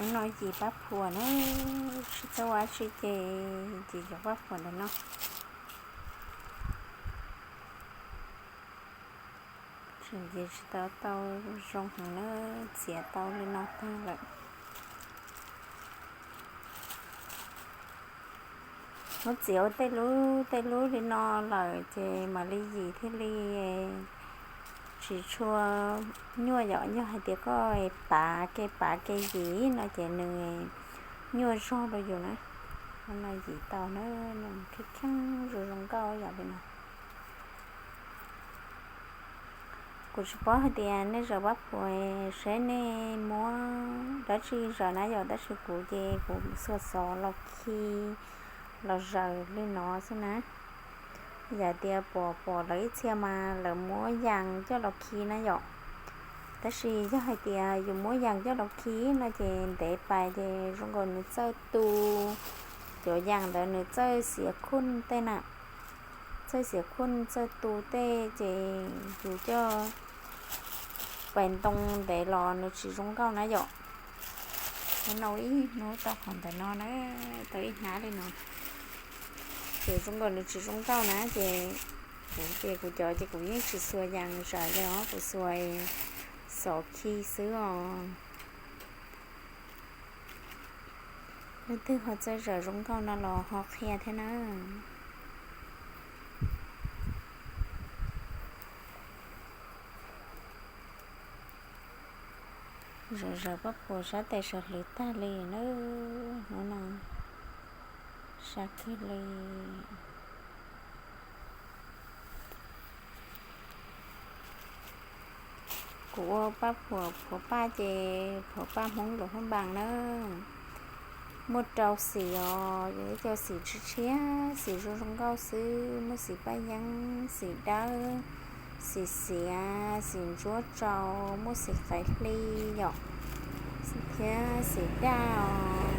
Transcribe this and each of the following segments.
Hnub no yim pab phuam na, tsis txawj ua dab tsi ces yim cov pab phuam ntawm no. Tseem yim tsis tau tau zoo heev na, txiav tau li no tag lawm. Muab txiav ua tej lub tej lub li no lawm ces mam li yim thiaj li tsis tshua nyuaj yom. Yog hais tias koj pav ke pav ke yim no ces nws nyuaj zog rau yus na. Hnub no yim tau na, nws kheej kheej zoo zoo nkauj yom li no. Kuv tsis paub hais tias nej zaws pab phuam seb nej muab dab tsi zaws na yom, tab sis kuv ces kuv xuas xov los khi los zaws li no xwb na. Yam tias pom pom lawv ib txhia mas lawv muab yas coj los khi na yom. Tab sis yog hais tias yus muab yas coj los khi no ces ntev pais ces zoo nkaus nws txawj tu, cov yas ntawd nws txawj xiav khuj tej na, txawj xiav khuj txawj tu tej ces yus coj pais ntoo ntev los nws tsis zoo nkauj na yom. Hnub no ib hnub tau qhov ntawm no na, tau ib hnab li no, ces zoo nkaus nws tsis zoo nkauj na ces kuv ces kuv cov ces kuv yeej tsis xuas yas zaws li os, kuv xuas xov khi xwb os. Leej twg ho txawj zaws zoo nkauj no los ho qhia thiab na. Zaws zaws pab phuam sab tes sawv hlwv tag li na, hnub no sab kawg li. Kuv ua pab phuam phuam paj ces phuam paj Hmoob Luam Phaj Npas na. Muaj rau xim os, yog ib co xim tshiab tshiab, xim zoo zoo nkauj xwb, muaj xim paj yeeb, xim dawb, xim xiav, xim ntsuab tsau, muaj xim qaib hli yom, thiab xim daj os.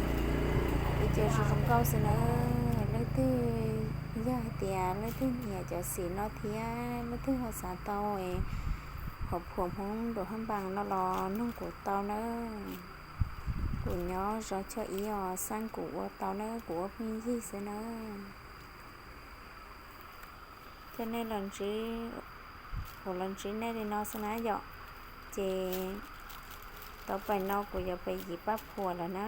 Ib co zoo zoo nkauj xwb na. Leej twg, yog hais tias leej twg nyiam cov xim no thiab leej twg ho xav tau qhov phuam Hmoob Luam Phaj Npas no los noog kuv tau na. Kuv nyob zov choj ib os, xab kuv ua tau na, kuv ua pheej yig xwb na. Coj nej los ntsib, kuv los ntsib nej li no xwb na yom. Ces tau pem no kuv yuav pem yim pab phuam lawm na.